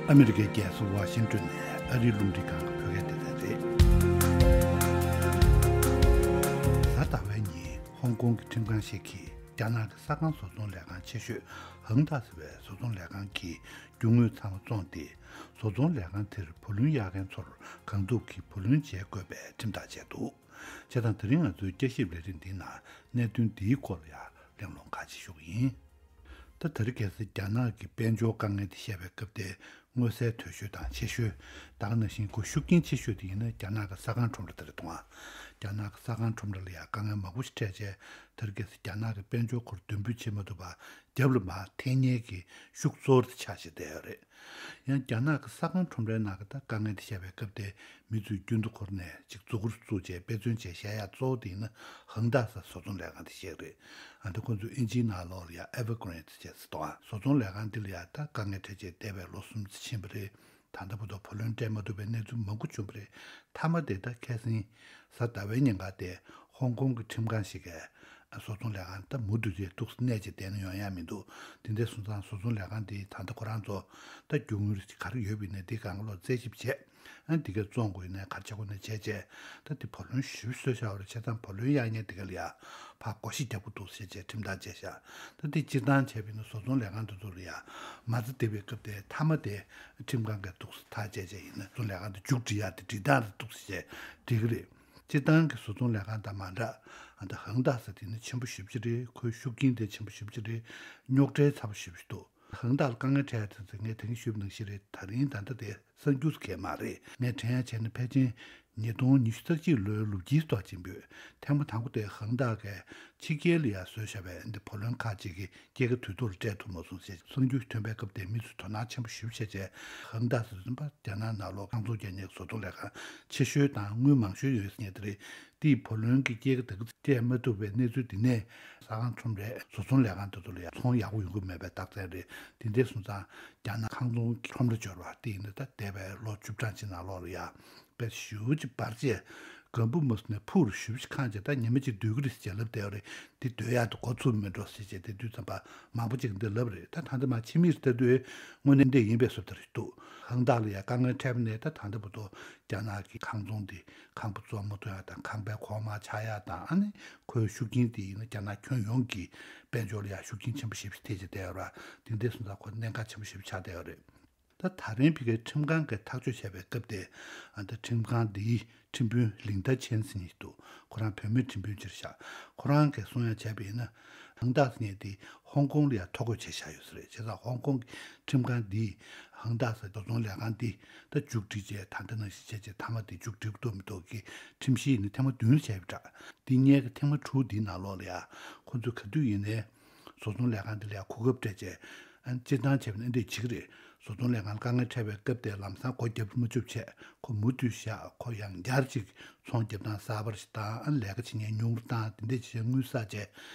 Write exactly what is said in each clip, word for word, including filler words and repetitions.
ཨ་མི་རི་ཀའི་རྒྱལ་ས་ཝ་ཤིང་ཏོན་ནས་ཨ་རིའི་རླུང་འཕྲིན་ཁང་གི་བོད་སྐད་སྡེ་ཚན་རེད། གཟའ་ཟླ་བའི་ཉིན་ཧོང་ཀོང་གི་ཁྲིམས་ཁང་ཞིག་གིས་རྒྱ་ནག་གི་ས་ཁང་བཟོ་ཚོང་ལས་ཁང་ཆེ་ཤོས་ཧང་ཏཱ་ཟེར་བའི་བཟོ་ཚོང་ལས་ཁང་གི་རྒྱུ་དངོས་ཚང་མ་བཙོངས་ཏེ། བཟོ་ཚོང་ལས་ཁང་དེར་བུ་ལོན་གཡར་མཁན་ཚོར་གང་ཐུབ་ཀྱིས་བུ་ལོན་འཇལ་དགོས་པའི་ཁྲིམས་ཐག་བཅད་འདུག་བྱས་ཙང་དེ་རིང་ང་ཚོའི་བསྐྱར་ཞིབ་ལས་རིམ་འདིའི་ནང་གནད་དོན་འདིའི་སྐོར་ལ་ཡང་གླེང་སློང་ཁག་ཅིག་ཞུ་གི་ཡིན། ད་དེ་རིང་ཁ་སང་རྒྱ་ནག་གི་དཔལ་འབྱོར་དཀའ་ངལ་དེ་བཤད་པའི་སྐབས་དེ་མངོན་གསལ་དོད་ཤོས་དང་ཆེ་ཤོས། ད་ག་ནང་བཞིན་ཁོ་ཤུགས་རྐྱེན་ཆེ་ཤོས་དེ་ཡིན་ན་རྒྱ་ནག་གི་ས་ཁང་ཁྲོམ་ར་དེ་རེད་འདུག་ཨ། རྒྱ་ནག་གི་ས་ཁང་ཁྲོམ་ར་ལ་ཡང་དཀའ་ངལ་མང་པོ་ཞིག་འཕྲད་བྱས། དེ་རིང་ཁ་སང་རྒྱ་ནག་གི་དཔལ་འབྱོར་ཁོར་མདུན་སྤོས་བྱེད་མ་ཐུབ་པ། རྒྱབ་ལ་མར་འཐེན་ཉེན་གྱི་ཤུགས་ཚོར་དེ་ཆགས་བཞིན་བསྡད་ཡོད་རེད། ཡང་རྒྱ་ནག་གི་ས་ཁང་ཁྲོམ་རའི་ནང་གི་ད་དཀའ་ངལ་དེ་བཤད་པའི་སྐབས་དེ་མི་ཚོས་རྒྱུན་དུ་འཁོར་ནས་ཅིག་མཛུབ་གུ་བཙུགས་བྱས་དཔེ་མཚོན་བྱས་བཤད་ཡག་གཙོ་བོ་དེ་ཡིན་ན་ཧང་ཏཱ་ཟེར་བཟོ་ཚོང་ལས་ཁང་དེ་ཞིག་རེད། ཨ་འདི་ཁོང་ཚོས་ཨིན་ཇིའི་ནང་ལོགས་ལ་ཡང་Evergrande ཟེར་བྱས་ཟེར་དང་བཟོ་ཚོང་ལས་ཁང་འདི་ལ་ཡང་ད་དཀའ་ངལ་འཕྲད་བྱས་འདས་པའི་ལོ་གསུམ་ཙམ་ཕྱིན་པ་རེད། ད་ལྟ་བར་དུ་བུ་ལོན་སྤྲད་མ་ཐུབ་པའི་གནས་ཚུལ་མང་པོ་བྱུང་བ་རེད། མཐའ་མ་དེ་ད་ཁ་སང་གཟའ་ཟླ་བའི་ཉིན་ཀ་དེ་ཧོང་ཀོང་གི་ཁྲིམས་ཁང་ཞིག་གིས་བཟོ་ཚོང་ལས་ཁང་ད་མུ་མཐུད་དེ་འདུག་སེ་གནས་ཀྱི་བསྡད་ན་ཡོང་ཡ་མི་འདུག་དེ་འདྲ་སོང་ཙང་བཟོ་ཚོང་ལས་ཁང་དེ་ད་ལྟ་ཁོ་རང་ཚོ་ད་རྒྱུ་དངོས་རིགས་ག་རེ་ཡོད་པ་ཡིན་ནའི་དེ་གང་ག་ལོག་རྩད་ཞིབ་བྱས། ཨ་འདི་ག་བཙོང་དགོས་ཡིན་ནའི་ག་རེ་བྱ་དགོས་ནའི་བྱས་བྱས། ད་དེ་བུ་ལོན་ཞེ་པོ་བཟོས་བཞག་པ་རེད། བྱས་ཙང་བུ་ལོན་གཡར་མཁན་དེ་ག་ལ་ཡ་ཕར་སྒོ་ཕྱེ་རྒྱག་གི་འདུག་ཟེར་བྱས་ཁྲིམས་ཐག་བཅད་བཞག་ད་དེ་སྤྱིར་བཏང་བྱས་པ་ཡིན་ན་བཟོ་ཚོང་ལས་ཁང་དེ་ཚོ་ལ་ཡ་མ་རྩ་འདེབས་པའི་སྐབས་དེ་མཐའ་མ་དེ་ཁྲིམས་ཁང་གིས་འདུག་སེ་ཐག་བཅད་བྱས་ཡིན་ན་བཟོ་ཚོང་ལས་ཁང་དེ་མཇུག་སྒྲིལ་ཡག་དེ་སྒྲིལ་སྟངས་དེ་འདུག་སེ་བྱས་སྒྲིལ་གི་རེད། སྤྱིར་བཏང་གི་བཟོ་ཚོང་ལས་ཁང་དང་མ་འདྲ། ཨ་ད་ཧང་ཏཱ་ཟེར་དེ་ནི་ཆེན་པོ་ཞེ་པོ་ཅིག་རེད། ཁོའི་ཤུགས་རྐྱེན་དེ་ཆེན་པོ་ཞེ་པོ་ཅིག་རེད། རྙོག་དྲའི་ཚ་པོ་ཞེ་པོ་ཅིག་འདུག་ཧང་ཏཱ་ལ་དཀའ་ངལ་འཕྲད་ཡ་དེ་ཚོ་ངས་ད་གིན་ཞུས་པ་ནང་བཞིན་རེད། ད་རིང་ད་ལྟ་དེ་གསར་འགྱུར་གང་ཡང་མ་རེད། ངས་དྲན་ཡ་བྱས་ན་ཕལ་ཆེར་ཉིས་སྟོང་ཉི་ཤུ་རྩ་གཅིག་ལོའི་ལོ་དཀྱིལ་ཐོག་ཅིག་ཡིན་པས། ཐེངས་མ་དང་པོ་དེ་ཧང་ཏཱ་གིས་ཕྱི་རྒྱལ་ལ་ཡ་བཟོས་བཞག་པའི་འདི་བུ་ལོན་ཁག་ཅིག་གི་སྐྱེད་ཀ་དུས་ཐོག་ལ་སྤྲད་ཐུབ་མ་སོང་ཞེས་གསར་འགྱུར་ཐོན་པའི་སྐབས་དེ་མི་ཚོས་དོ་སྣང་ཆེན་པོ་ཞེ་པོ་བྱས་བྱས། ཧང་ཏཱ་ཟེར་དུས་ཙམ་པ་རྒྱ་ནག་ནང་ལོགས་ཁང་ཚོང་རྒྱག་མཁན་གྱི་བཟོ་ཚོང་ལས་ཁང་ཆེ་ཤོས་དང་དངུལ་མང་ཤོས་ཡོད་མཁན་དེ་རེད། དེའི་བུ་ལོན་གྱི་སྐྱེད་ཀ་དེ་ག་སྤྲད་མ་ཐུབ་པའི་གནས་ཚུལ་འདི་ནས་ས་ཁང་ཁྲོམ་རའི་བཟོ་ཚོང་ལས་ཁང་དེ་ཚོ་ལ་ཡང་ཚོང་ཡག་པོ་ཡོང་གི་མེད་པའི་རྟགས་མཚན་རེད། དེ་འདྲ་སོང་ཙང་རྒྱ་ནག་ཁང་ཚོང་གི་ཁྲོམ་ར་འབྱོར་བ་དེ་ཡིན་ན་ད་འདས་པའི་ལོ་བཅུ་གྲངས་ཅིག་ནང་ལོགས་ལ་ཡང་དཔེ་ཞེ་པོ་ཅིག་འབར་བྱས། སྒམ་པོ་མ་བཟོས་ནས་ཕུག་རུ་ཞེ་པོ་ཅིག་འཁང་བྱས། ད་ཉི་མ་གཅིག་སྡོད་ཀྱི་རེད་ཟེར་ལབ་བསྡད་པ་རེད། འདི་སྡོད་ཡག་ཏུ་འགོ་ཚུགས་མི་འགྲོ་ཟེར་བྱས་དེ་དུས་ཙམ་པ་མང་པོ་ཅིག་འདི་ལབ་རེད། ད་ད་ལྟ་མ་ཕྱི་མིག་ལྟ་དུས་དངོས་གནས་འདི་ཡིན་པའི་བཟོ་ལྟ་རེད་འདུག་ཧང་ཏཱ་ལ་ཡང་དཀའ་ངལ་འཕྲད་པ་ནས་ད་ད་ལྟ་བར་དུ་རྒྱ་ནག་གི་ཁང་ཚོང་འདི་ཁང་པ་བཙོང་མ་ཐུབ་ཡག་དང་ཁང་པའི་གོང་མར་ཆག་ཡག་དང་། ཨ་ནི་ཁོའི་ཤུགས་རྐྱེན་དེ་ཡིན་ན་རྒྱ་ནག་ཁྱོན་ཡོངས་ཀྱི་དཔལ་འབྱོར་ལ་ཡང་ཤུགས་རྐྱེན་ཆེན་པོ་ཞེ་པོ་ཐེབས་བྱས་བསྡད་ཡོད་རེད། དེ་འདྲ་སོང་ཙང་ཁོ་གནད་འགག་ཆེན་པོ་ཞེ་པོ་ཆགས་བསྡད་ཡོད་རེད། ད་ད་རིང་ཕ་གིའི་ཁྲིམས་ཁང་གིས་ཐག་གཅོད་བྱས་པའི་སྐབས་དེ། ཨ་ད་ཁྲིམས་ཁང་འདིའི་ཁྲིམས་དཔོན་ལིང་ཏ་ཆན་ཟེར་མཁན་ཞིག་འདུག་ཁོ་རང་བུད་མེད་ཁྲིམས་དཔོན་ཅིག་རེད་ཤག་ཁོ་རང་གིས་གསུང་ཡ་བྱས་པ་ཡིན་ན། ཧང་ཏཱ་ཟེར་མཁན་དེ་ཧོང་ཀོང་ལ་ཡང་ཐོ་འགོད་བྱས་བཞག་ཡོད་ས་རེད། བྱས་ཙང་ཧོང་ཀོང་གི་ཁྲིམས་ཁང་འདིས་ཧང་ཏཱ་ཟེར་བཟོ་ཚོང་ལས་ཁང་འདི་ད་མཇུག་སྒྲིལ་བྱས། ད་ལྟ་ནང་བཞིན་བྱས་བྱས་མཐའ་མ་དེ་མཇུག་སྒྲིལ་གྱི་འདུག་མི་འདུག་གི་ཁྲིམས་བཤེར་ཡིན་ན་ཐེངས་མ་བདུན་བྱས་པ་འདྲ། འདི་སྔོན་གྱི་ཐེངས་མ་དྲུག་འདིའི་ནང་ལོགས་ལ་ཡང་ཁོ་ཚོས་ག་དུས་ཡིན་ནའི་བཟོ་ཚོང་ལས་ཁང་འདི་ལ་ཡང་གོ་སྐབས་སྤྲད་བྱས། ཨ་སྤྱིར་བཏང་བྱས་པ་ན་འདི་བྱེད་ཀྱི་རེད། བཟོ་ཚོང་ལས་ཁང་ལ་དཀའ་ངལ་འཕྲད་པའི་སྐབས་དེ་ལམ་སང་སྒོ་རྒྱབ་མ་བཅུག་བྱས། ཁོ་མུ་མཐུད་བཞག་ཁོ་ཡང་བསྐྱར་ཅིག་ཚོང་རྒྱབ་སྟངས་གསར་པ་ཞིག་དང་། ཨ་ལས་ཀ་བྱེད་མཁན་ཉུང་རུ་བཏང་། དེ་འདྲ་བྱས་དངུལ་བསགས་བྱས་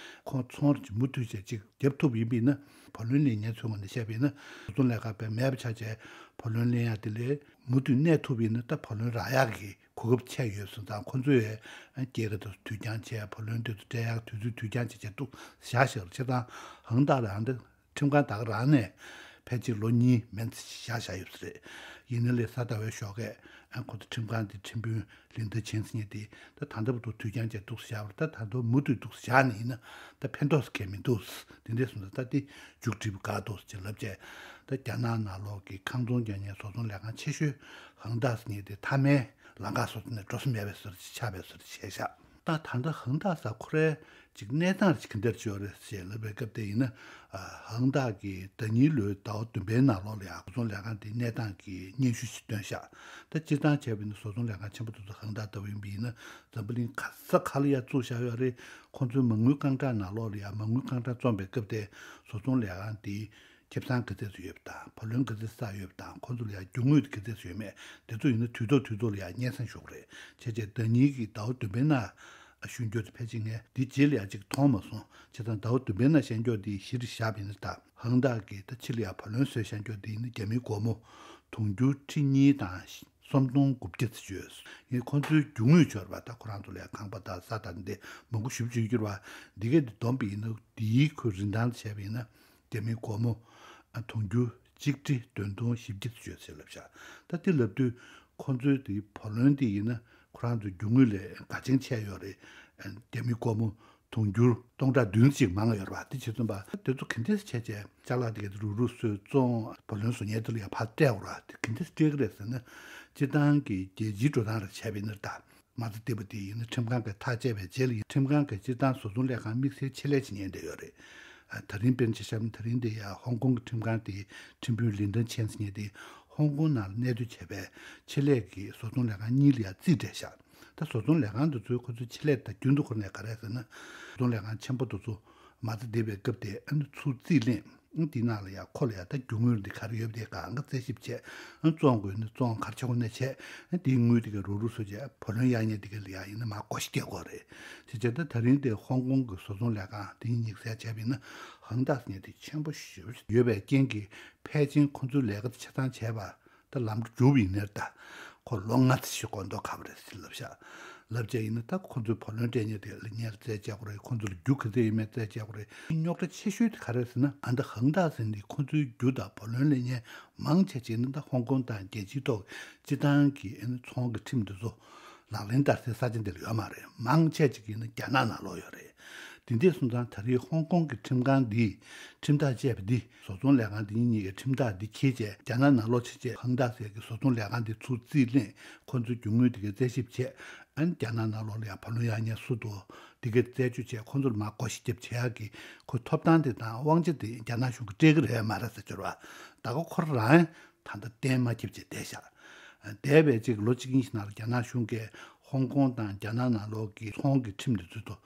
ཁོ་ཚོང་ཅིག་མུ་མཐུད་བྱས་ཅིག་རྒྱབ་ཐུབ་ཡིན་པ་ཡིན་ན། བུ་ལོན་ལེན་མཁན་ཚོའི་ངོས་ནས་བཤད་པ་ཡིན་ན། བཟོ་ཚོང་ལས་ཁང་དཔེ་མེད་པ་ཆགས་བྱས་བུ་ལོན་ལེན་ཡག་དེ་ལས་མུ་མཐུད་གནས་ཐུབ་པ་ཡིན་ན། ད་བུ་ལོན་རག་ཡག་གི་གོ་སྐབས་ཆགས་ཡོད་སོང་ཙང་། ཁོ་ཚོས་སྐྱེད་ཀ་དེ་ཚོ་དུས་འགྱངས་བྱས། བུ་ལོན་དེ་ཚོ་སྤྲད་ཡག་དུས་ཚོད་དུས་འགྱངས་བྱས་བྱས་འདུག་བཞག་བཞག་བྱས་ཙང་ཧང་ཏཱ་ལ་ཡང་འདི་ཁྲིམས་ཁང་ད་ག་རང་ནས་ཕལ་ཆེར་ལོ་གཉིས་མན་ཙམ་བཞག་བཞག་ཡོད་ས་རེད། ཡིན་ནའི་ལས་གཟའ་ཟླ་བའི་ཞོགས་ཀས་ཨ་ཁོ་ཚོ་ཁྲིམས་ཁང་དེ་ཁྲིམས་དཔོན་ལིན་ཏ་ཆན་ཟེར་མཁན་དེ་ད་ད་ལྟ་བར་དུ་དུས་འགྱངས་བྱས་འདུག་བཞག་པ་རེད། ད་ད་དུང་མུ་མཐུད་འདུག་བཞག་ནས་ཡིན་ན་ད་ཕན་ཐོགས་གང་ཡང་མི་འདུག་དེ་འདྲ་སོང་ཙང་ད་དེ་མཇུག་སྒྲིལ་བ་དགའ་འདུག་ཅེས་ལབ་བྱས། ད་རྒྱ་ནག་ནང་ལོགས་ཀྱི་ཁང་ཚོང་རྒྱག་མཁན་བཟོ་ཚོང་ལས་ཁང་ཆེ་ཤོས་ཧང་ཏཱ་ཟེར་མཁན་དེ་མཐའ་མའི་ལམ་ཁ་བཟོ་ནས་འགྲོ་ས་མེད་པའི་བཟོ་འདྲ་ཅིག་ཆགས་པའི་བཟོ་འདྲ་བྱས་ཤག་ད་ད་ལྟ་ཧང་ཏཱ་ཟེར་ཁོ་རའི་ཅིག་གནས་སྟངས་ཅིག་ག་འདྲ་ཅིག་ཡོད་རེད་ཅེས་ལབ་པའི་སྐབས་དེ་ཡིན་ན། ཨ་ཧང་ཏཱ་གིས་ཟླ་ཉིན་ལོའི་ཟླ་བ་བདུན་པའི་ནང་ལོགས་ལ་ཡང་བཟོ་ཚོང་ལས་ཁང་དེའི་གནས་སྟངས་ཀྱི་སྙན་ཞུ་ཞིག་བཏོན་ཤག་ད་སྤྱིར་བཏང་བྱས་པ་ཡིན་ན་བཟོ་ཚོང་ལས་ཁང་ཆེན་པོ་དེ་ཚོ་ཧང་ཏཱ་ལྟ་བུ་ཡིན་པ་ཡིན་ན། འཛམ་བུ་གླིང་ག་ས་ག་ལ་ཡང་བཙུགས་བཞག་ཡོད་རེད། ཁོང་ཚོའི་མ་དངུལ་རྐང་གྲངས་ནང་ལོགས་ལ་ཡང་མ་དངུལ་རྐང་གྲངས་རྩོམ་པའི་སྐབས་དེ་བཟོ་ཚོང་ལས་ཁང་དེའི་ཁེ་བཟང་ག་ཚད་ཙམ་ཡོད་པ་དང་། བུ་ལོན་ག་ཚད་བསགས་ཡོད་པ་དང་། ཁོང་ཚོ་ལ་ཡང་རྒྱུ་དངོས་དེ་ག་ཚད་ཙམ་ཡོད་མེད་དེ་ཚོ་ཡིན་ན་དུས་ཐོག་དུས་ཐོག་ལ་ཡང་སྙན་སེང་ཞུ་གི་རེད། བྱས་རྗེས་ཟླ་ཉིན་གྱི་ཟླ་བ་བདུན་པའི་ནང་ཞུ་རྒྱུ་དེ་ཕལ་ཆེར་ངས་འདི་རྗེས་ལ་ཡང་ཅིག་མཐོང་མ་སོང་། བྱས་ཙང་ཟླ་བ་བདུན་པའི་ནང་བཤད་རྒྱུ་དེ་གཞི་རུ་བཞག་པ་ཡིན་ན། ད་ཧང་ཏཱ་གིས་ད་ཕྱི་ལ་ཡང་བུ་ལོན་བཟོས་བཞག་རྒྱུ་དེ་ཡིན་ན་རྒྱ་མིའི་སྒོར་མོ་དུང་ཕྱུར་ཁྲི་གཉིས་དང་སུམ་སྟོང་དགུ་བརྒྱ་ཙམ་ཡོད། ངས་ཁོང་ཚོའི་རྒྱུ་དངོས་འབྱོར་བ་ད་ཁོ་རང་ཚོ་ལ་ཡང་ཁང་པ་དང་ས་དང་འདི་མང་པོ་ཞེ་པོ་ཅིག་ཡོད་རེད་པ། འདི་གས་འདི་བསྡོམས་པ་ཡིན་ན། འདིའི་ཁོའི་རིན་ཐང་བྱས་པ་ཡིན་ན། རྒྱ་མིའི་སྒོར་མོ་ཨ་དུང་ཕྱུར་ གཅིག་ཁྲི་བདུན་སྟོང་བཞི་བརྒྱ་ཙམ་ཡོད་ཟེར་ལབ་ཤག་ད་དེ་ལབ་དུས་ཁོ་ཚོའི་དེ་བུ་ལོན་དེ་ཡིན་ན་ཁོ་རང་ཚོའི་རྒྱུ་དངོས་ལས་འགལ་ཆེན་ཆད་ཡོད་རེད། རྒྱ་མི་སྒོར་མོ་དུང་ཕྱུར་སྟོང་ཕྲག་བདུན་ཅིག་མང་ཡོད་རེད་པ། དེ་བྱས་ཙང་པ་དེ་ཚོ་ག་འདྲས་བྱས་བྱས་ཅ་ལག་དེ་ག་རུག་རུག་བཟོས་བཙོང་བུ་ལོན་བཟོ་མཁན་དེ་ལ་ཡང་ཕར་སྤྲད་དགོས་རེད། དེ་ག་འདྲས་སྤྲད་ཀྱི་རེད་ཟེར་ན། སྤྱིར་བཏང་གི་རྒྱལ་སྤྱིའི་འགྲོ་སྟངས་རེ་བྱས་པ་ཡིན་ན་ད། མ་རྩ་འདེབས་པ་དེ་ཡིན་ན་ཁྲིམས་ཁང་གིས་ཐག་བཅད་པའི་རྗེས་ལ་ཡིན། ཁྲིམས་ཁང་གིས་སྤྱིར་བཏང་བཟོ་ཚོང་ལས་ཁང་དམིགས་བསལ་ཆེད་ལས་བྱེད་མཁན་དེ་ཡོད་རེད། ཨ། ད་རིང་དཔེར་ན་ཆ་བཞག་ན་ད་རིང་དེ་ཡ་ཧོང་ཀོང་གི་ཁྲིམས་ཁང་དེ་ཁྲིམས་དཔོན་ལིན་ཏན་ཆན་ཟེར་མཁན་དེ་ཧོང་ཀོང་ནང་ལ་གནས་སྡོད་བྱས་པའི་ཆེད་ལས་ཀྱི་བཟོ་ཚོང་ལས་ཁང་གཉིས་ལ་ཡ་རྩིས་སྤྲད་ཤག་ད་བཟོ་ཚོང་ལས་ཁང་དེ་ཚོའི་ཁོ་ཚོའི་ཆེད་ལས་ད་རྒྱུན་དུ་ཁོ་ནས་ག་རེ་ཟེར་ན། བཟོ་ཚོང་ལས་ཁང་ཆེན་པོ་དེ་ཚོ་མ་རྩ་འདེབས་པའི་སྐབས་དེ་ཨ་ནི་ཚུར་རྩིས་ལེན། ཨ། དེའི་ནང་ལ་ཡང་ཁོ་ལ་ཡང་ད་རྒྱུ་དངོས་འདི་ག་རེ་ཡོད་པ་དེ་གང་ག་རྩད་ཞིབ་བྱས། ཨ། བཙོང་དགོས་ན་བཙོང་། ག་རེ་བྱེད་དགོས་ན་བྱས། ཨ། དེའི་དངུལ་དེ་ག་རུག་རུག་བཟོས་བྱས་བུ་ལོན་གཡར་མཁན་དེ་ག་ལ་ཡང་ཡིན་ན་མར་སྒོ་ཕྱེ་རྒྱག་དགོས་རེད། དེ་བྱས་ད་ད་རིང་དེ་ཧོང་ཀོང་གི་བཟོ་ཚོང་ལས་ཁང་དེ་གཉིས་ཀྱིས་གསལ་བྱས་པ་ཡིན་ན། ཧང་ཏཱ་ཟེར་མཁན་དེ་ཆེན་པོ་ཞེ་པོ་ཡོད་པའི་རྐྱེན་གྱིས་ཕལ་ཆེར་ཁོ་ཚོའི་ལས་ཀ་དེ་ཆ་ཚང་བྱས་པ། ད་ལམ་འགྲོ་མཇུག་ཡིན་ནའི་ད་ཁོ་ལོ་ལྔ་ཙམ་ཞིག་འགོར་མདོག་ཁ་པོ་རེད་ཟེར་ལབ་ཤག་ལབ་བྱས་ཡིན་ན་ད་ཁོ་ཚོའི་བུ་ལོན་སྤྲད་མཁན་དེ་ལ་ཉེས་རྩད་བཅད་དགོས་རེད། ཁོ་ཚོ་ལ་རྒྱུ་ག་ཚད་ཡོད་མེད་རྩད་བཅད་དགོས་རེད། རྙོག་དྲ་ཆེ་ཤོས་དེ་ག་རེ་རེད་ཟེར་ན། ཨ། ད་ཧང་ཏཱ་ཟེར་འདི་ཁོ་ཚོའི་རྒྱུ་དང་བུ་ལོན་ལེན་མཁན་མང་ཆེ་བྱས་ན་ད་ཧོང་ཀོང་དང་རྒྱལ་སྤྱིའི་ཐོག་སྤྱིར་བཏང་གི་ཨ་ནི་ཚོང་གི་ཁྲིམས་འདི་ཚོ་ལག་ལེན་བསྟར་སའི་ས་ཆ་འདི་ལ་ཡོད་མ་རེད། མང་ཆེ་ཅིག་ཡིན་ན་རྒྱ་ནག་ནང་ལོགས་ཡོད་རེད། དེ་འདྲ་སོང་ཙང་ད་རེས་ཧོང་ཀོང་གི་ཁྲིམས་ཁང་འདིས་ཁྲིམས་ཐག་བཅད་པ་འདི། བཟོ་ཚོང་ལས་ཁང་འདི་གཉིས་ཀྱི་ཁྲིམས་ཐག་འདི་འཁྱེར་བྱས་རྒྱ་ནག་ནང་ལོགས་ཕྱིན་བྱས། ཧང་ཏཱ་ཟེར་གྱི་བཟོ་ཚོང་ལས་ཁང་འདི་ཚུར་རྩིས་ལེན། ཁོ་ཚོའི་རྒྱུ་དངུལ་དེ་གའི་རྩད་ཞིབ་བྱས། ཨ་ནི་རྒྱ་ནག་ནང་ལོགས་ལ་ཡང་བུ་ལོན་གཡར་མཁན་སུ་འདུག་དེ་གའི་རྩད་གཅོད་བྱས། ཁོ་ཚོར་མར་སྒོ་ཕྱེ་རྒྱབ་བྱེད་ཡག་གི་ཁོ་ཐོབ་ཐང་དེ་དང་དབང་ཆ་དེ་རྒྱ་ནག་གཞུང་གིས་སྤྲད་ཀྱི་རེད་མ་རེད་ཟེར་གྱི་ཡོད་རེད་པ། ད་ག་ཁོ་རང་ད་ལྟ་གཏན་མ་འཁེལ་བྱས་བསྡད་ཤག་བསྡད་པའི་ཅིག་ལོ་གཅིག་གཉིས་ཤིག་ནང་ལ་རྒྱ་ནག་གཞུང་གིས་ཧོང་ཀོང་དང་རྒྱ་ནག་ནང་ལོགས་ཀྱི་ཚོང་གི་ཁྲིམས་དེ་ཚོ་དང་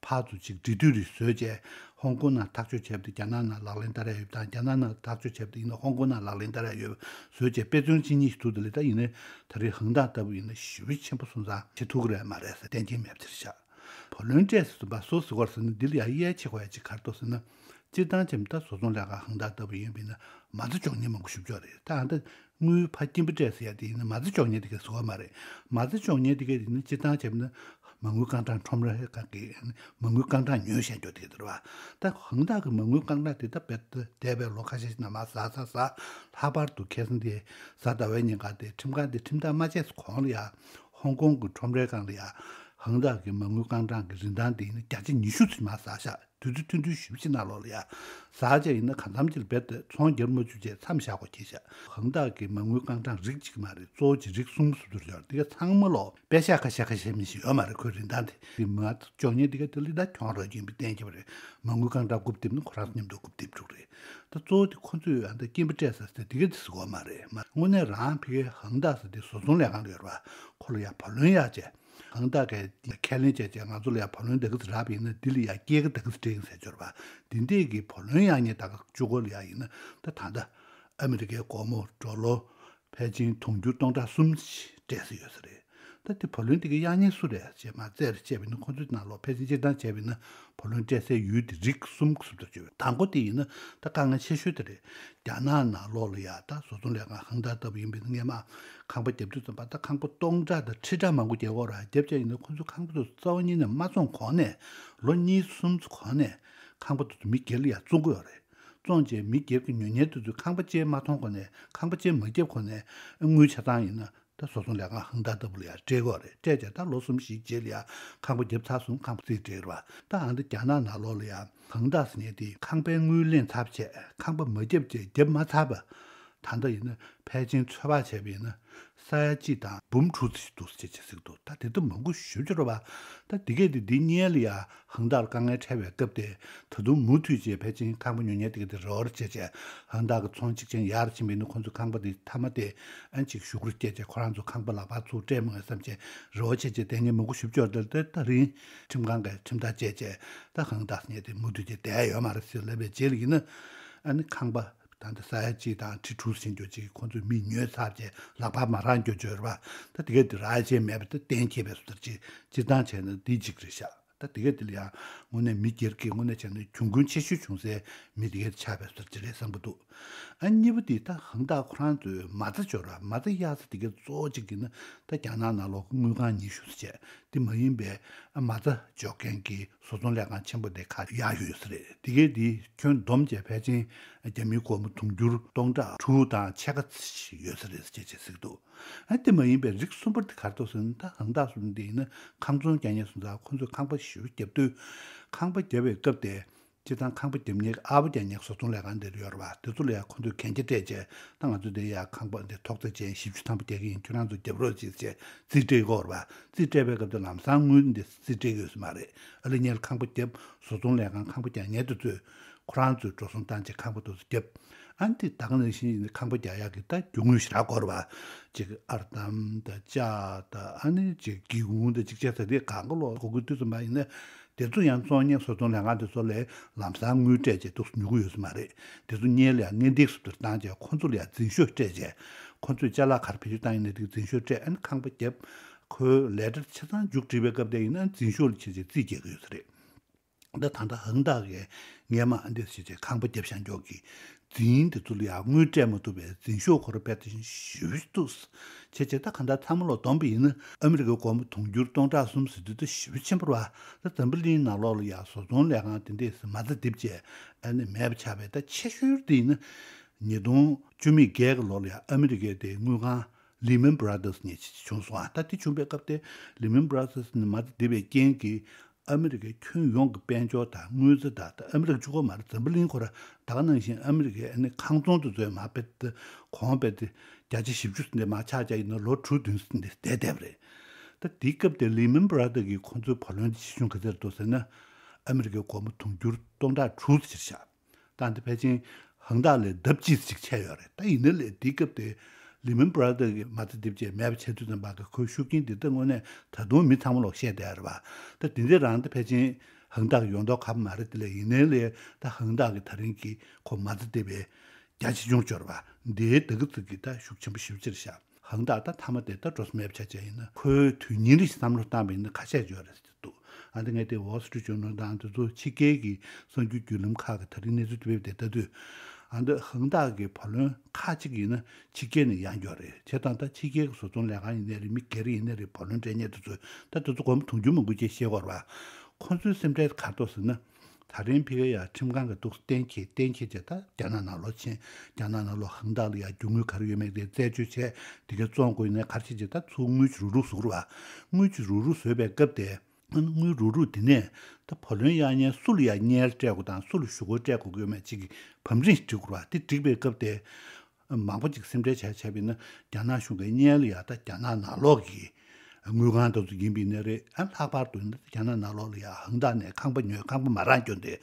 ཕར་ཚུར་ཅིག་འབྲེལ་མཐུད་རེ་བཟོས་བྱས། ཧོང་ཀོང་ནང་ཐག་གཅོད་བྱས་པ་དེ་རྒྱ་ནག་ནང་ལག་ལེན་བསྟར་ཡ་ཡོད་པ་དང་། རྒྱ་ནག་ནང་ཐག་གཅོད་བྱས་པ་དེ་ཡིན་ན་ཧོང་ཀོང་ནང་ལག་ལེན་བསྟར་ཡ་ཡོད་པ་བཟོས་བྱས་དཔེ་མཚོན་གཅིག་གཉིས་ཤིག་བཙུགས། དེ་ལས་ད་ཡིན་ནའི་ད་རེས་ཧང་ཏཱ་ལྟ་བུ་ཡིན་ན་ཞེ་པོ་ཆེན་པོ་སོང་ཙང་བྱེད་ཐུབ་ཀྱི་རེད་མ་རེད་ཟེར་གཏན་འཁེལ་མེད་པ་ཆགས། བུ་ལོན་སྤྲད་ཟེར་དུས་པ་སུ་ཟེར་དགོས་ཟེར་ན། འདི་ལ་ཡ་དབྱེ་ཕྱེ་དགོས་ཡ་ཅིག་ག་རེ་འདུག་ཟེར་ན། སྤྱིར་བཏང་བྱས་ན་ད་བཟོ་ཚོང་ལས་ཁང་ཧང་ཏཱ་ལྟ་བུ་ཡིན་པ་ཡིན་ན་མ་རྩ་འཇོག་མཁན་མང་པོ་ཞེ་པོ་ཅིག་ཡོད་རེད། ད་ཨ་ད་དངུལ་ཕར་སྐྱིན་པ་སྤྲད་ཟེར་ཡ་དེ་ཡིན་ན་མ་རྩ་འཇོག་མཁན་དེ་ག་ཟེར་དགོས་མ་རེད། མ་རྩ་འཇོག་མཁན་དེ་ག་ཡིན་ན་སྤྱིར་བཏང་བྱས་ན་མ་དངུལ་རྐང་གྲངས་ཁྲོམ་ར་ཁང་གི་མ་དངུལ་རྐང་གྲངས་ཉོས་བཞག་རྒྱུ་དེ་ག་རེད་པ། ད་ཧང་ཏཱ་གི་མ་དངུལ་རྐང་གྲངས་དེ་ད་རྦད་དེ་འདས་པའི་ལོ་ཁ་ཤས་ཤིག་ནང་མར་ཟག་ཟག་ཟག་ལྷག་པར་དུ་ཁ་སང་དེ་གཟའ་ཟླ་བའི་ཉིན་ཀ་དེ་ཁྲིམས་ཁང་དེ་ཁྲིམས་ཐག་མ་བཅད་གོང་ལ་ཡ་ཧོང་ཀོང་གི་ཁྲོམ་རའི་སྒང་ལ་ཡ་ཧང་ཏཱ་གི་མ་དངུལ་རྐང་གྲངས་ཀྱི་རིན་ཐང་དེ་ཡིན་ན་བརྒྱ་ཆ་ཉི་ཤུ་ཙམ་མར་ཟག་ཤག་དུས་ཚོད་ཐུང་ཐུང་ཞེ་པོ་ཅིག་ནང་ལོགས་ལ་ཡ། ཟག་བྱས་ཡིན་ན་གང་འཚམ་ཅིག་ལ་རྦད་དེ་ཚོང་རྒྱག་མ་བཅུག་བྱས་མཚམས་བཞག་དགོས་ཀྱི་ཤག་ཧང་ཏཱ་གི་མ་དངུལ་རྐང་གྲངས་རིགས་གཅིག་མ་རེད། གཙོ་བོ་གཅིག་རིགས་གསུམ་ཟེར་དུ་ཡོད་རེད། དེ་ག་ཚང་མ་ལོག་པད་ཤག་ཁ་ཤས་ཁ་ཤས་མི་ཞིག་ཡོད་མ་རེད། ཁོའི་རིན་ཐང་དེ། དེ་མ་གཏོགས་ཉེ་དེ་ག་དེ་ལས་ད་གྱོང་རག་རྒྱུ་ཡིན་པའི་གཏན་འཁེལ་བ་རེད། མ་དངུལ་རྐང་གྲངས་རྐུབ་རྡིབ་ན་ཁོ་རང་ཚོ་མཉམ་དུ་རྐུབ་རྡིབ་འགྲོ་གི་རེད། ད་གཙོ་བོ་དེ་ཁོ་ཚོས་ཨ་ད་སྐྱིན་པ་སྤྲད་ཟེར་ཏེ་དེ་ག་དེ་ཟེར་དགོས་མ་རེད། མ་དངོས་གནས་རང་ཕ་གིའི་ཧང་ཏཱ་ཟེར་དེ་བཟོ་ཚོང་ལས་ཁང་ལ་ཡོད་རེད་པ། ཁོ་ལ་ཡ་བུ་ལོན་གཡར་བྱས། ཧང་ཏཱ་གིས་ཁས་ལེན་བྱས་བྱས་ང་ཚོ་ལ་ཡ་བུ་ལོན་དེ་ག་ཚོད་རག་པ་ཡིན་ན་འདི་ལ་ཡ་སྐྱེད་ཀ་དེ་ག་ཚོད་སྤྲད་ཀྱི་ཡིན་ཟེར་གྱི་ཡོད་རེད་པ། འདི་འདྲས་ཀྱི་བུ་ལོན་གཡར་མཁན་ད་ག་བཅུ་སྐོར་ལ་ཡ་ཡིན་ན་ད་ད་ལྟ་ཨ་མི་རི་ཀའི་སྒོར་མོ་ཌོ་ལར་ཕལ་ཆེར་དུང་ཕྱུར་སྟོང་ཕྲག་གསུམ་ཞིག་སྤྲད་ས་ཡོད་ས་རེད། ད་དེ་བུ་ལོན་དེ་ག་གཡར་མཁན་སུ་རེད་ཅེས་མར་རྩད་རེ་བཅད་པ་ཡིན་ན་ཁོ་ཚོའི་ནང་ལོགས་ཕལ་ཆེར་སྤྱིར་བཏང་བྱས་པ་ཡིན་ན་བུ་ལོན་སྤྲད་སའི་ཡུལ་དེ་རིགས་གསུམ་ཟུར་དུ་བརྗོད་པ། དང་པོ་དེ་ཡིན་ན་ད་དཀའ་ངལ་ཆེ་ཤོས་དེ་རེད། རྒྱ་ནག་ནང་ལོགས་ལ་ཡ་ད་བཟོ་ཚོང་ལས་ཁང་ཧང་ཏཱ་ལྟ་བུ་ཡིན་པ་ཡིན་ན་སྔས་མ་ཁང་པ་རྒྱབ་དུས་ཙམ་པ་ད་ཁང་པ་སྟོང་ཕྲག་དང་ཁྲི་ཕྲག་མང་པོ་རྒྱག་དགོས་རེད། རྒྱབ་བྱས་ཡིན་ན་ཁོ་ཚོ་ཁང་པ་དེ་རྩ་བ་ཉིད་ནས་མ་བཙོང་གོང་ནས་ལོ་གཉིས་གསུམ་ཙམ་གོང་ནས་ཁང་པ་དེ་ཚོ་མི་སྒེར་ལ་ཡ་བཙོང་གི་ཡོད་རེད། བཙོང་བྱས་མི་སྒེར་གྱི་ཉོ་མཁན་དེ་ཚོས་ཁང་པ་ཅིག་མ་མཐོང་གོང་ནས་ཁང་པ་ཅིག་མ་བརྒྱབ་གོང་ནས་དངུལ་ཆ་ཚང་ཡིན་ན། ད་བཟོ་ཚོང་ལས་ཁང་ཧང་ཏཱ་ལྟ་བུ་ལ་ཡ་སྤྲད་དགོས་རེད། སྤྲད་བྱས་ད་ལོ་གསུམ་བཞིའི་རྗེས་ལ་ཡ་ཁང་པ་བརྒྱབ་ཚར་སོང་། ཁང་པ་རྩིས་སྤྲད་རེད་པ། ད་ཨ་ད་རྒྱ་ནག་ནང་ལོགས་ལ་ཡ་ཧང་ཏཱ་ཟེར་མཁན་དེ་ཁང་པའི་དངུལ་ལེན་ཚར་བྱས་ཁང་པ་མ་བརྒྱབ་བྱས་བརྒྱབ་མ་ཚར་བ། ད་ལྟ་ཡིན་ན་ཕལ་ཆེར་ཚོད་དཔག་བྱས་པ་ཡིན་ན་ས་ཡ་གཅིག་དང་འབུམ་དྲུག་ཙམ་ཞིག་འདུག་ཅེས་བྱས་ཟེར་གྱི་འདུག་ད་དེ་ད་མང་པོ་ཞེ་པོ་ཅིག་རེད་པ། ད་དེ་གས་དེ་འདི་སྔོན་ལ་ཡ་ཧང་ཏཱ་ལ་དཀའ་ངལ་འཕྲད་པའི་སྐབས་དེ། ད་དུང་མུ་མཐུད་བྱས་ཕལ་ཆེར་ཁང་པ་ཉོ་མཁན་དེ་ག་དེ་རེ་བ་བྱས་བྱས་ཧང་ཏཱ་གི་ཚོང་གཅིག་ཅན་ཡར་ཕྱིན་པ་ཡིན་ན་ཁོང་ཚོ་ཁང་པ་དེ་མཐའ་མ་དེ་ཨ་ཅིག་ཞུ་སྐུལ་བསྐྱལ་བྱས་ཁོ་རང་ཚོ་ཁང་པ་ལག་པར་ཚུར་སྤྲད་མི་འོས་བསམ་བྱས་རེ་བ་བྱས་བྱས་དེ་ངས་མི་དགོས་ཞུ་སྐྱོར་དེ་དེ་ད་རིང་ཁྲིམས་ཁང་གིས་ཁྲིམས་ཐག་བཅད་བྱས་ད་ཧང་ཏཱ་ཟེར་མཁན་དེ་མུ་མཐུད་བྱས་བསྡད་ཡོད་མ་རེད་ཟེར་ལབ་པའི་རྗེས་ལ་ཡིན་ན་ཨ་ནི་ཁང་པ་ད་ལྟ་ས་ཡ་གཅིག་དང་ཁྲི་དྲུག་ཟིན་རྒྱུ་ཅིག་ཁོང་ཚོས་མི་ཉོས་ཚར་བྱས་ལག་པར་མ་རག་རྒྱུ་བརྗོད་རེད་པ། ད་དེ་གས་དེ་རག་བྱས་མེད་པ་ད་གཏན་འཁེལ་བའི་བཟོ་ལྟ་ཅིག་སྤྱིར་བཏང་བྱས་ན་འདི་གཅིག་རེད་ཤག་ད་དེ་གས་དེ་ལ་ཡང་དངོས་གནས་མི་སྒེར་གྱི་དངོས་གནས་བྱས་ན་གྱོང་གུན་ཆེ་ཤོས་བྱུང་སའི་མི་དེ་གས་ཆགས་པའི་བཟོ་ལྟ་ཅིག་རེད་བསམ་གྱི་འདུག་ཨ་གཉིས་པ་དེ་ད་ཧང་ཏཱ་ཁོ་རང་ཚོས་མ་རྩ་འཇོག་ར་མ་རྩ་གཡར་ས་དེ་གས་གཙོ་བོ་གཅིག་ཡིན་ན་ད་རྒྱ་ནག་ནང་ལོགས་ཀྱི་དངུལ་ཁང་ཉི་ཤུ་ཙམ་བྱས། དེ་མ་ཡིན་པའི་མ་རྩ་འཇོག་མཁན་གྱི་བཟོ་ཚོང་ལས་ཁང་ཆེན་པོ་དེ་ཁག་ཡག་ཡོད་ས་རེད། དེ་གས་དེ་ཁྱོན་བསྡོམས་བྱས་ཕལ་ཆེར་རྒྱ་མིའི་སྒོར་མོ་དུང་ཕྱུར་སྟོང་ཕྲག་དྲུག་དང་ཕྱེད་ཀ་ཙམ་ཞིག་ཡོད་ས་རེད་ཅེས་བྱས་ཟེར་གྱི་འདུག་ཨ་དེ་མ་ཡིན་པའི་རིགས་གསུམ་པ་དེ་ག་རེ་འདུག་ཟེར་ན། ད་ཧང་ཏང་སོ་ནམ་དེ་ཡིན་ན་ཁང་ཚོང་རྒྱག་མཁན་སོང་ཙང་ཁོ་ཚོས་ཁང་པ་ཞེ་པོ་བརྒྱབ་དུས། ཁང་པ་བརྒྱབ་པའི་སྐབས་དེ། སྤྱིར་བཏང་ཁང་པ་རྒྱབ་མཁན་གྱི་ཨ་བ་རྒྱག་མཁན་གྱི་བཟོ་ཚོང་ལས་ཁང་དེ་ཡོད་རེད་པ། དེ་ཚོ་ལ་ཡང་ཁོ་ཚོས་གན་རྒྱ་སྤྲད་བྱས། ད་ང་ཚོ་འདི་ཡ་ཁང་པ་འདི་ཐོག་རྩེག་ཅན་བཞི་བཅུ་ཐམ་པ་རྒྱག་གི་ཡིན། ཁྱོད་རང་ཚོ་རྒྱབ་རོགས་བྱེད་ཅེས་རྩིས་སྤྲད་ཀྱི་ཡོད་རེད་པ། རྩིས་སྤྲད་པའི་སྐབས་དེ་ལམ་སང་དངུལ་འདི་རྩིས་སྤྲད་ཀྱི་ཡོད་ས་མ་རེད། ཨ་ལེ་ཉལ་ཁང་པ་བརྒྱབ། བཟོ་ཚོང་ལས་ཁང་ཁང་པ་རྒྱག་མཁན་དེ་ཚོས་ཁོ་རང་ཚོས་འགྲོ་སོང་བཏང་བྱས་ཁང་པ་དེ་ཚོ་བརྒྱབ། ཨ་འདི་ད་ག་ནང་བཞིན་ཡིན་ན་ཁང་པ་རྒྱག་ཡག་གི་ད་རྒྱུ་དངོས་ཞེ་དྲག་དགོས་རེད་པ། ཅིག་ཨར་འདམ་དང་ལྕགས་དང་ཨ་ནི་ཅིག་སྒེའུ་ཁུང་དང་ཅིག་བྱས་ཙང་དེ་གང་ག་ལོག་དགོས་ཀྱི་དུས་ཙམ་པ་ཡིན་ན། དེ་ཚོ་ཡང་བཙོང་མཁན་བཟོ་ཚོང་ལས་ཁང་དེ་ཚོ་ལས་ལམ་སང་དངུལ་སྤྲད་བྱས་འདུག་སེ་ཉོ་གི་ཡོད་ས་མ་རེད། དེ་ཚོ་གཉེར་ལ་ཡང་གཉེན་སྒྲིག་སུ་བཏང་བྱས་ཁོ་ཚོ་ལ་ཡང་འཛིན་ཤོག་སྤྲད་བྱས། ཁོ་ཚོས་ཅ་ལག་ག་རེ་བེད་སྤྱོད་བཏང་ཡིན་ན་དེ་གི་འཛིན་ཤོག་སྤྲད། ཨ་ནི་ཁང་པ་བརྒྱབ། ཁོའི་ལས་གྲྭ་ཆ་ཚང་མཇུག་སྒྲིལ་བའི་སྐབས་དེ་ཡིན་ན་འཛིན་ཤོག་ལ་བྱས་བྱས་རྩིས་རྒྱག་གི་ཡོད་ས་རེད། ད་ད་ལྟ་ཧང་ཏང་གིས་སྔས་མ་ཨ་འདི་བྱས་བྱས་ཁང་པ་བརྒྱབ་བཞག་མགྱོགས་ཀྱི་འཛིན་དེ་ཚོ་ལ་ཡང་དངུལ་སྤྲད་མ་ཐུབ་པའི་འཛིན་ཤོག་ཁོ་རང་དཔེ་དེ་བཞིན་ཞེ་པོ་ཅིག་འདུག་བྱས་བྱས་ད་གང་ལྟར་ཚང་མ་ལོག་བསྡོམས་པ་ཡིན་ན་ཨ་མི་རི་ཀའི་སྒོར་མོ་དུང་ཕྱུར་སྟོང་ཕྲག་གསུམ་ཟེར་དུས་ད་ཞེ་པོ་ཆེན་པོ་རེད་པ། ད་འཛམ་བུ་གླིང་ནང་ལོགས་ལ་ཡང་བཟོ་ཚོང་ལས་ཁང་དེ་འདྲས་མ་རྩ་རྡིབ་བྱས་ཨ་ནི་མེད་པ་ཆགས་པའི་ད་ཆེ་ཤོས་དེ་ཡིན་ན་ཉིས་སྟོང་བཅུ་མེད་བརྒྱད་ཀྱི་ལོ་ལ་ཡང་ཨ་མི་རི་ཀའི་དེ་དངུལ་ཁང་Lehman Brothers་ནས་བྱུང་སོང་ཨ། ད་དེ་བྱུང་པའི་སྐབས་དེ་Lehman Brothers་ནས་མ་རྩ་རྡིབ་པའི་རྐྱེན་གྱིས། ཨ་མི་རི་ཀའི་ཁྱོན་ཡོངས་ཀྱི་དཔལ་འབྱོར་དང་དངུལ་རྩ་དང་ད་ཨ་མི་རི་ཀ་གཅིག་པོ་མ་རེད། འཛམ་བུ་གླིང་ཁོ་ར་ད་ག་ནང་བཞིན་ཨ་མི་རི་ཀའི་ཨ་ནི་ཁང་ཚོང་དེ་ཚོའི་མ་དཔེ་དེ་གོང་དཔེ་དེ་བརྒྱ་ཆ་བཞི་བཅུ་འདི་མ་ཆག་ཆག་ཡིན་ན་ལོ་དྲུག་བདུན་འདི་བསྡད་བསྡད་པ་རེད། ད་དེའི་སྐབས་དེ་Lehman Brothers་གི་ཁོང་ཚོའི་བུ་ལོན་དེ་ཆེ་ཆུང་ག་ཚོད་རེད་འདུག་ཟེར་ན། ཨ་མི་རི་ཀའི་སྒོར་མོ་དུང་ཕྱུར་སྟོང་ཕྲག་དྲུག་ཙམ་ཆགས། ད་འདི་ཕལ་ཆེར་ཧང་ཏང་ལས་ལྡབ་གཅིག་ཅིག་ཆད་ཡོད་རེད། ད་ཡིན་ན་ལས་དེའི་སྐབས་དེ་Lehman Brothers་གི་མ་རྩ་རྡིབ་བྱས་མེད་པ་བྱས་དུས་ཙམ་པ་གི་ཁོའི་ཤུགས་རྐྱེན་འདི་ལྟ་དངོས་གནས་ད་དུང་མི་ཚང་མ་ལོག་བཤད་བསྡད་ཡོད་རེད་པ། ད་དེ་འདྲ་རང་ད་ཕལ་ཆེར་ཧང་ཏང་གི་ཡོང་མདོག་ཁ་པོ་མ་རེད། དེ་ལས་ཡིན་ནའི་ལས་ད་ཧང་ཏང་གི་ད་རིང་གི་ཁོ་མ་རྩ་རྡིབ་པའི་རྒྱ་ཆེ་ཆུང་སྦྱོར་བ་འདིའི་ད་གི་ཙིག་གི་ད་ཤུགས་ཆེན་པོ་ཞེ་པོ་ཅིག་རེད་ཤག་ཧང་ཏང་ད་མཐའ་མ་དེ་ད་འགྲོ་ས་མེད་པ་ཆགས་ཆགས་ཡིན་ན་ཁོའི་དོན་སྙིང་རེ་ཞིག་བསམ་བློ་བཏང་བ་ཡིན་ན་ཁ་ཤས་ཡོད་རེད་ཟེར་འདུག་ཨ་འདི་ངས་དེ་Wall Street Journal་དང་དེ་ཚོ་ཕྱི་རྒྱལ་གྱི་གསར་འགྱུར་བརྒྱུད་ལམ་ཁག་གི་ད་རིང་གནས་ཚུལ་དེ་བེད་དེ་ལྟ་དུས། ཨ་འདི་ཧང་ཏང་གི་བུ་ལོན་ཁག་ཅིག་ཡིན་ན་ཕྱི་རྒྱལ་ནས་ཡར་འབྱོར་རེད། བྱས་ཙང་ད་ཕྱི་རྒྱལ་གྱི་བཟོ་ཚོང་ལས་ཁང་ཡིན་ནའི་རེད། མི་སྒེར་ཡིན་ནའི་རེད། བུ་ལོན་སྤྲད་མཁན་དེ་ཚོས་ད་དེ་ཚོ་སྒོར་མོ་དུང་ཕྱུར་མང་པོ་ཅིག་བཤད་ཀྱི་ཡོད་རེད་པ། ཁོང་ཚོའི་སེམས་ཁྲལ་ག་རེ་འདུག་ཟེར་ན། ད་རིང་ཕ་གིར་ཡ་ཁྲིམས་ཁང་གིས་འདུག་སེ་གཏན་འཁེལ་གཏན་འཁེལ་བྱས། ད་རྒྱ་ནག་ནང་ལོགས་ཕྱིན། རྒྱ་ནག་ནང་ལོགས་ཧང་ཏང་ལ་ཡ་རྒྱུ་དངུལ་ག་རེ་ཡོད་མེད་དེ་རྩད་གཅོད་བྱས། དེ་གའི་བཙོང་དགོས་ཡིན་ནའི་ག་རེ་བྱེད་ཅེས་ད་ཚུར་དངུལ་ཅིག་རུག་རུག་བཟོ་གི་རེད་པ། དངུལ་ཅིག་རུག་རུག་བཟོས་པའི་སྐབས་དེ། དངུལ་རུག་རུག་དེ་ནས་ད་བུ་ལོན་གཡར་མཁན་སུ་ལ་ཡ་བསྙེལ་སྤྲད་དགོས་དང་སུ་ལ་ཞུ་སྒོ་སྤྲད་དགོས་ཀྱི་ཡོད་མེད་ཅིག་གི་བམ་རིམ་ཞིག་སྒྲིག་དགོས་རེད་པ། དེ་སྒྲིག་པའི་སྐབས་དེ། མང་པོ་ཅིག་སེམས་ཁྲལ་བྱས་བྱས་པ་ཡིན་ན་རྒྱ་ནག་གཞུང་གིས་བསྙེལ་ཡ་ད་རྒྱ་ནག་ནང་ལོགས་ཀྱི་དངུལ་ཁང་དེ་ཚོ་ཡིན་པ་ཡིན་ནའི་རེད། ཨ་ལྷག་པར་དུ་ཡིན་ན་རྒྱ་ནག་ནང་ལོགས་ལ་ཡ་ཧང་ཏང་ནས་ཁང་པ་ཉོས། ཁང་པ་མ་རག་རྐྱེན་དེ་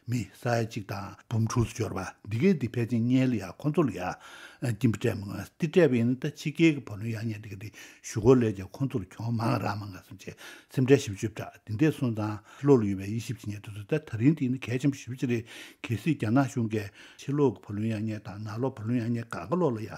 མི་ས་ཡ་གཅིག་དང་འབུམ་དྲུག་ཙམ་འབྱོར་བ་འདི་གས་འདི་ཕལ་ཆེར་བསྙེལ་ཡ་ཁོ་ཚོ་ལ་ཡ་སྐྱིན་པ་སྤྲད་མ་དགོས། འདི་སྤྲད་པ་ཡིན་ན་ད་ཕྱི་རྒྱལ་གྱི་བུ་ལོན་གཡར་མཁན་འདི་གས་འདི་ཞུ་སྒོ་ལས་ཀྱང་ཁོ་ཚོ་ལ་གྱོང་མང་རག་མ་རག་བསམ་བྱས་སེམས་ཁྲལ་ཞེ་པོ་ཅིག་བསྒྲགས། འདི་འདྲས་སོང་ཙང་ཕྱི་ལོགས་ལ་ཡོད་པའི་དབྱེ་ཞིབ་བྱེད་མཁན་དེ་ཚོས་ད་ད་རིང་འདི་ནི་གལ་ཆེན་པོ་ཞེ་པོ་ཅིག་རེད། གལ་སྲིད་རྒྱ་ནག་གཞུང་གིས་ཕྱི་ལོགས་ཀྱི་བུ་ལོན་གཡར་མཁན་དང་ནང་ལོགས་བུ་ལོན་གཡར་མཁན་གང་ག་ལོག་ལ་ཡ་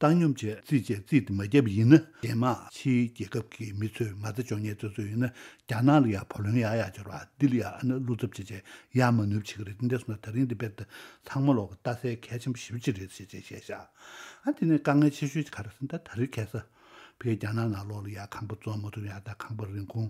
བཏང་སྙོམས་བྱས་རྩིས་བྱས་རྩིས་དེ་མ་བརྒྱབ་པ་ཡིན་ན། རྗེས་མ་ཕྱིའི་རྒྱལ་ཁབ་ཀྱི་མི་ཚོས་མ་རྩ་འཇོག་མཁན་ཚོ་ཚོ་ཡིན་ན་རྒྱ་ནག་ལ་ཡ་བུ་ལོན་གཡར་ཡ་འབྱོར་བ་འདི་ལ་ཡ་ཨ་ནི་བློ་འཚབ་བྱས་བྱས་གཡར་མ་ནུས་པ་བྱེད་ཀྱི་རེད། འདི་འདྲ་སོང་ན་ད་རིང་འདི་དཔེ་ད་ཚང་མ་ལོག་གི་ལྟ་གསལ་གལ་ཆེན་པོ་ཞེ་པོ་ཅིག་རེད་ཟེར་བྱས་བཤད་ཤག་ཨ་དེ་ནས་དཀའ་ངལ་ཆེ་ཤོས་ཅིག་ག་རེ་ཟེར་ན། ད་ད་རེས་ཁ་སང་ཕ་གིར་རྒྱ་ནག་ནང་ལོགས་ལ་ཡ་ཁང་པ་བཙོང་མ་ཐུབ་ཡ་དང་ཁང་པ་རིན་གོང་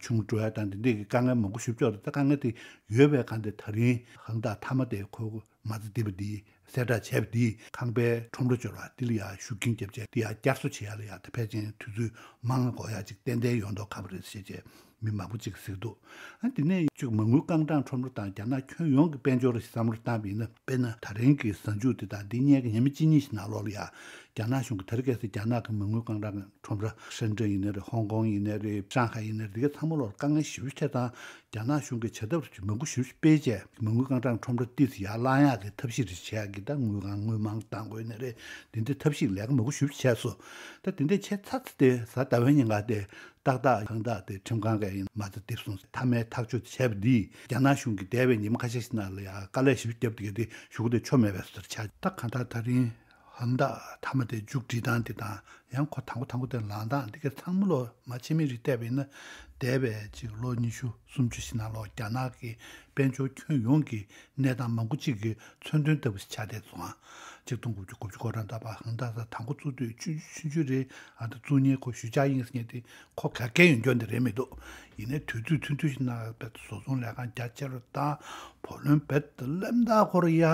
ཆུང་འགྲོ་ཡ་དང་འདི་འདྲས་ཀྱི་དཀའ་ངལ་མང་པོ་ཞེ་པོ་ཅིག་ཡོད་རེད། ད་དཀའ་ངལ་དེ་ཡོད་པའི་སྒང་དེ་ད་རིང་ཧང་ཏང་མཐའ་མ་དེ་ཁོ་མ་རྩ་རྡིབ་པ་འདི་གསལ་བསྒྲགས་བྱས་པ་འདིས་ཁང་པའི་ཁྲོམ་ར་འབྱོར་བ་འདི་ལ་ཡ་ཤུགས་རྐྱེན་བརྒྱབ་བྱས་འདི་ཡ་བསྐྱར་གསོ་བྱེད་ཡ་ལ་ཡ་ད་ཕལ་ཆེར་དུས་ཚོད་མང་ང་འགོར་ཡ་ཅིག་ཏན་ཏན་ཡོང་མདོག་ཁ་པོ་རེད་ཟེར་བྱས་མི་མང་པོ་ཅིག་གིས་ཟེར་གྱི་འདུག་ཨ་དེ་ནས་ཅིག་མ་དངུལ་རྐང་གྲངས་ཁྲོམ་ར་དང་རྒྱ་ནག་ཁྱོན་ཡོངས་ཀྱི་དཔལ་འབྱོར་ཞིག་བསམ་བློ་བཏང་བ་ཡིན་ན། དཔེར་ན་ད་རིང་གི་གཟའ་མཇུག་འདི་དང་འདི་སྔོན་གྱི་ཉི་མ་གཅིག་གཉིས་ཤིག་ནང་ལོགས་ལ་ཡ་རྒྱ་ནག་གཞུང་གིས་ད་རེས་ཁ་སང་རྒྱ་ནག་གི་མ་དངུལ་རྐང་གྲངས་ཁྲོམ་ར་ཧྲེན་ཀྲེན་ཡིན་ནའི་རེད། ཧོང་ཀོང་ཡིན་ནའི་རེད། ཧྲང་ཧའེ་ཡིན་ནའི་རེད། འདི་ག་ཚང་མ་ལོག་དཀའ་ངལ་ཞེ་པོ་ཅིག་འཕྲད་དང་རྒྱ་ནག་གཞུང་གིས་བྱ་ཐབས་མང་པོ་ཞེ་པོ་ཅིག་སྤེལ་བྱས་མ་དངུལ་རྐང་གྲངས་ཁྲོམ་ར་ཏོག་ཙམ་ཡར་བསླང་ཡག་གི་ཐབས་ཤེས་རེ་བྱེད་ཡག་གི་ད་དངུལ་ཁང་དངུལ་མང་གཏང་དགོས་ནའི་རེད། འདི་འདྲའི་ཐབས་ཤེས་ལས་ཀ་མང་པོ་ཞེ་པོ་ཅིག་བྱས་སོང་། ད་འདི་འདྲ་བྱས་ཚར་ཚར་དེ་གཟའ་ཟླ་བའི་ཉིན་ཀ་དེ་ཏག་ཏག་ཧང་ཏང་དེ་ཁྲིམས་ཁང་གིས་ཡིན་མ་རྩ་རྡིབ་སོང་། མཐའ་མའི་ཐག་གཅོད་བྱས་པ་འདིས་རྒྱ་ནག་གཞུང་གིས་འདས་པའི་ཉི་མ་ཁ་ཤས་ཤིག་ནང་ལ་ཡ་དཀའ་ལས་ཞེ་པོ་བརྒྱབ་བསྡད་མཁན་དེ་གཞུག་གུ་དེ་ཆོ་མེད་པའི་བཟོ་འདྲ་ཆགས། ད་གང་ལྟར་ད་རིང་ཧང་ཏང་མཐའ་མ་དེ་མཇུག་སྒྲིལ་སྟངས་དེ་དང་ཡང་ཁོ་དང་པོ་དང་པོ་དེ་ལངས་སྟངས་འདི་ག་ཚང་མ་ལོག་མ་ཕྱི་མིག་རེ་བལྟས་པ་ཡིན་ན། འདས་པའི་ཅིག་ལོ་ཉི་ཤུ་སུམ་ཅུ་ཞིག་ནང་ལོག་རྒྱ་ནག་གི་དཔལ་འབྱོར་ཁྱོན་ཡོངས་ཀྱི་གནས་སྟངས་མང་པོ་ཅིག་གི་མཚོན་དོན་ལྟ་བུ་ཞིག་ཆགས་བསྡད་སོང་ང་། ཆིག་སྟོང་དགུ་བརྒྱ་དགུ་བཅུ་གོ་གྲངས་ད་བར་ཧང་ད་ས་དང་པོ་བཙུགས་དུས་ཆུང་ཆུང་ཆུང་ཆུང་རེད། ཨ་ད་བཙུགས་མཁན་ཁོ་ཞུ་ཅག་ཡིན་ཟེར་མཁན་དེ་ཁོ་ག་གེ་ཡོང་རྒྱུ་འདི་རེད་མི་འདུག་ཡིན་ནའི་དུས་ཚོད་ཐུང་ཐུང་ཞིག་ནང་བཟོ་ཚོང་ལས་ཁང་རྒྱ་ཆེ་རུ་བཏང་། བུ་ལོན་བེད་གླེམ་ཐག་ཁོ་ར་ཡ་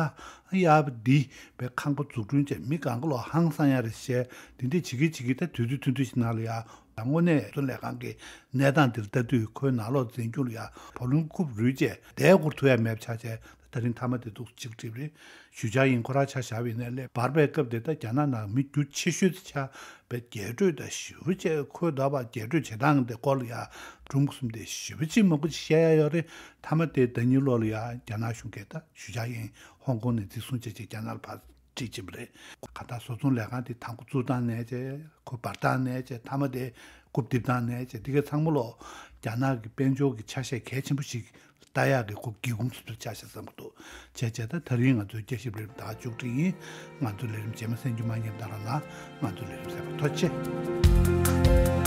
ཡ་བ་འདི་བེད་ཁང་པ་འཛུགས་སྐྲུན་བྱས་མི་གང་ག་ལོ་ཧང་སང་ཡ་རེད་བཤད། དེ་འདྲ་བྱེད་ཀྱི་བྱེད་ཀྱི་ད་དུས་ཚོད་ཐུང་ཐུང་ཞིག་ནང་ལ་ཡ། དངོས་གནས་བཟོ་ཚོང་ལས་ཁང་གི་གནས་སྟངས་འདིར་ལྟ་དུས་ཁོའི་ནང་ལོགས་འཛིན་སྐྱོང་ལ་ཡ་བུ་ལོན་རྐུབ་རུལ་བྱས་བསྡད་འཁོར་ཐུབ་ཡ་མེད་པ་ཆགས་བྱས། ད་རིང་མཐའ་མ་དེ་འདུག་ཅིག་བྲིས་རེད། ཞུ་བྱ་ཡིན་ཁོ་རང་ཆ་བཞག་པ་ཡིན་ན་ལས་འབར་བའི་སྐབས་དེ་ད་རྒྱ་ནག་ནང་མི་རྒྱུ་ཆེ་ཤོས་དེ་ཆ་བའི་རྒྱས་སྤྲོས་དང་ཞེ་པོ་བྱས་ཁོས་ད་བར་རྒྱས་སྤྲོས་བྱེད་སྟངས་དེ་སྐོར་ལ་ཡ་སྒྲུང་གསུམ་དེ་ཞེ་པོ་ཅིག་མང་པོ་ཅིག་བཤད་ཡ་ཡོད་རེད། མཐའ་མ་དེ་ཟླ་གཉིས་ལོ་ལ་ཡ་རྒྱ་ནག་གཞུང་གིས་ད་ཞུ་བྱ་ཡིན་ཧོང་ཀོང་ནས་འཛིན་བཟུང་བྱས་བྱས་རྒྱ་ནག་ལ་ཕར་ཁྲིད་ཕྱིན་པ་རེད། གང་ལྟར་བཟོ་ཚོང་ལས་ཁང་དེ་དང་པོ་བཙུགས་སྟངས་ནས་བྱས་ཁོ་འབར་སྟངས་ནས་བྱས་མཐའ་མ་དེ་རྐུབ་རྡིབ་སྟངས་ནས་བྱས་དེ་ག་ཚང་མ་ལོ་རྒྱ་ནག་གི་དཔལ་འབྱོར་གྱི་ཆ་ཤས་གལ་ཆེན་པོ་ཞིག་ལྟ་ཡག་གི་ཁོ་སྒེའུ་ཁུང་ཚུད་ཚུད་ཆགས་ཤག་བསམ་གྱི་འདུག་བྱས་བྱས་ད་ད་རིང་ང་ཚོའི་བསྐྱར་ཞིབ་རིམ་ད་མཇུག་སྒྲིལ་ཡིན། ང་ཚོའི་ལས་རིམ་རྗེས་མ་གསན་རྒྱུ་མ་བསྙེལ་བ་གནང་རོགས་གནང་། ང་ཚོའི་ལས་རིམ་གསན་པར་ཐུགས་རྗེ་ཆེ།